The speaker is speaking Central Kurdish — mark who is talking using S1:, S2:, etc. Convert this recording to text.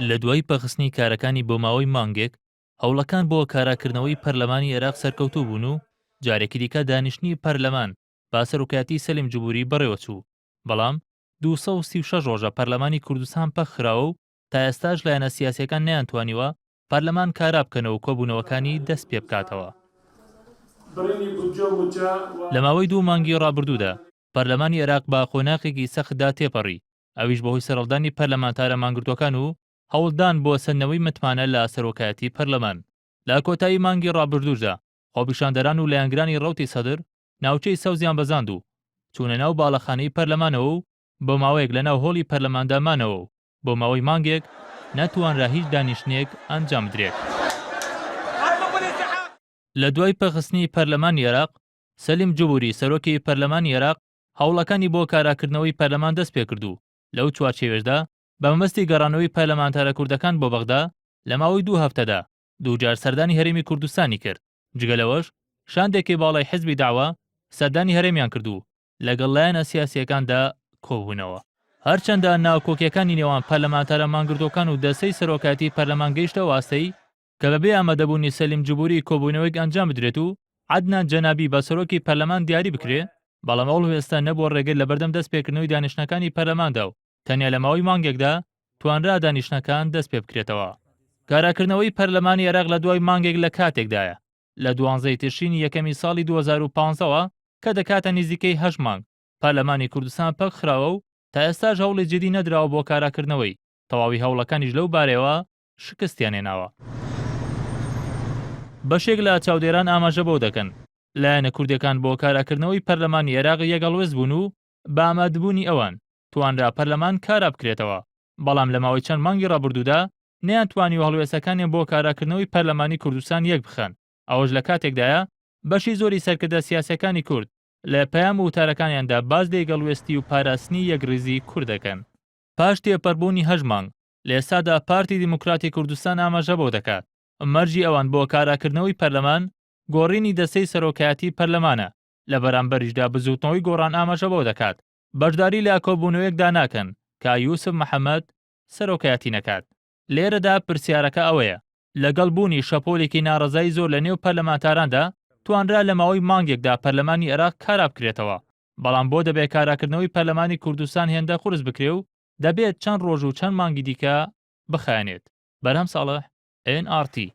S1: لە دوای پەخستنی کارەکانی بۆ ماوەی مانگێک، هەوڵەکان بۆ کاراکردنەوەی پەرلەمانی عێراق سەرکەوتوو بوون و جارێکی دیکە دانیشتنی پەرلەمان بە سەرۆکایەتی سەلیم جبوری بەڕێوەچوو، بەڵام 236 ڕۆژە پەرلەمانی کوردستان پەکخراوە و تا ئێستاش لایەنە سیاسییەکان نەیانتوانیوە پەرلەمان کارا بکەنەوە و کۆبوونەوەکانی دەست پێبکاتەوە. لە ماوەی دوو مانگی ڕابردوودا پەرلەمانی عێراق بە قۆناغێکی سەختدا تێپەڕی، ئەویش بەهۆی سەرهەڵدانی پەرلەمانتارە مانگرتووەکان و هەوڵدان بۆ سەندنەوەی متمانە لە سەرۆکایەتی پەرلەمان. لە کۆتایی مانگی ڕابردووشدا خۆپیشاندەران و لایەنگرانی ڕەوتی سەدر ناوچەی سەوزیان بەزاند و چوونە ناو باڵەخانەی پەرلەمانەوە و بۆ ماوەیەک لەناو هۆڵی پەرلەماندا مانەوە و بۆ ماوەی مانگێک نەتوانرا هیچ دانیشتنێک ئەنجام بدرێت. لە دوای پەکخستنی پەرلەمانی عێراق، سەلیم جبوری سەرۆکی پەرلەمانی عێراق هەوڵەکانی بۆ کاراکردنەوەی پەرلەمان دەستپێکرد و لەو چوارچێوەشدا بە مەبەستی گەڕانەوەی پەرلەمانتارە کوردەکان بۆ بەغدا لە ماوەی دوو هەفتەدا دووجار سەردانی هەرێمی کوردستانی کرد. جگە لەوەش شاندێکی باڵای حزبی دەعوە سەردانی هەرێمیان کرد و لەگەڵ لایەنە سیاسییەکاندا کۆبوونەوە. هەرچەندە ناکۆکییەکانی نێوان پەرلەمانتارە مانگرتووەکان و دەستەی سەرۆکایەتی پەرلەمان گەیشتە ئەو ئاستەی کە بەبێ ئامادەبوونی سەلیم جبوری کۆبوونەوەیەک ئەنجام بدرێت و عەدنان جەنابی بە سەرۆکی پەرلەمان دیاری بکرێ، بەڵام ئەو هەڵوێستە نەبووە ڕێگر لەبەردەم دەستپێکردنەوەی دانیشتنەکانی پەرلەماندا و تەنیا لە ماوەی مانگێکدا توانرا دانیشتنەکان دەستپێبکرێتەوە. کاراکردنەوەی پەرلەمانی عێراق لە دوای مانگێک لە کاتێکدایە لە دوانزەی تشرینی یەکەمی ساڵی 2015 ەوە کە دەکاتە نزیکەی هەشت مانگ پەرلەمانی کوردستان پەکخراوە و تا ئێستاش هەوڵی جدی نەدراوە بۆ کاراکردنەوەی، تەواوی هەوڵەکانیش لەو بارەیەوە شکستیان هێناوە. بەشێک لە چاودێران ئاماژە بەوە دەکەن، لایەنە کوردیەکان بۆ کاراکردنەوەی پەرلەمانی عێراق یەکهەڵوێست بوون و بە ئامادبوونی ئەوان توانرا پەرلەمان کارا بکرێتەوە، بەڵام لە ماوەی چەند مانگی ڕابردوودا نەیانتوانیوە هەڵوێستەکانیان بۆ کاراکردنەوەی پەرلەمانی کوردستان یەکبخەن، ئەوەش لە کاتێکدایە بەشی زۆری سەرکردە سیاسیەکانی کورد لە پەیام و وتارەکانیاندا باس لە یەکهەڵوێستی و پاراستنی یەکڕیزی کورد دەکەن. پاش تێپەربوونی هەشت مانگ لە ئێستادا پارتی دیموکراتی کوردستان ئاماژە بەوە دەکات، مەرجی ئەوان بۆ کاراکردنەوەی پەرلەمان گۆڕینی دەستەی سەرۆکایەتی پەرلەمانە، لە بەرامبەریشدا بزووتنەوەی گۆڕان ئاماژە بەوە دەکات، بەشداری لە کۆبوونەوەیەکدا ناکەن کە یوسف محەمەد سەرۆکایەتی نەکات. لێرەدا پرسیارەکە ئەوەیە، لەگەڵ بوونی شەپۆلێکی ناڕەزایی زۆر لە نێو پەرلەمانتاراندا، توانرا لە ماوەی مانگێکدا پەرلەمانی عێراق کارا بکرێتەوە، بەڵام بۆ دەبێ کاراکردنەوەی پەرلەمانی کوردستان هێندە قورس بکرێ و دەبێت چەند ڕۆژ و چەند مانگی دیکە بخایەنێت؟ بەرهەم ساڵح، ئێن ئاڕ تی.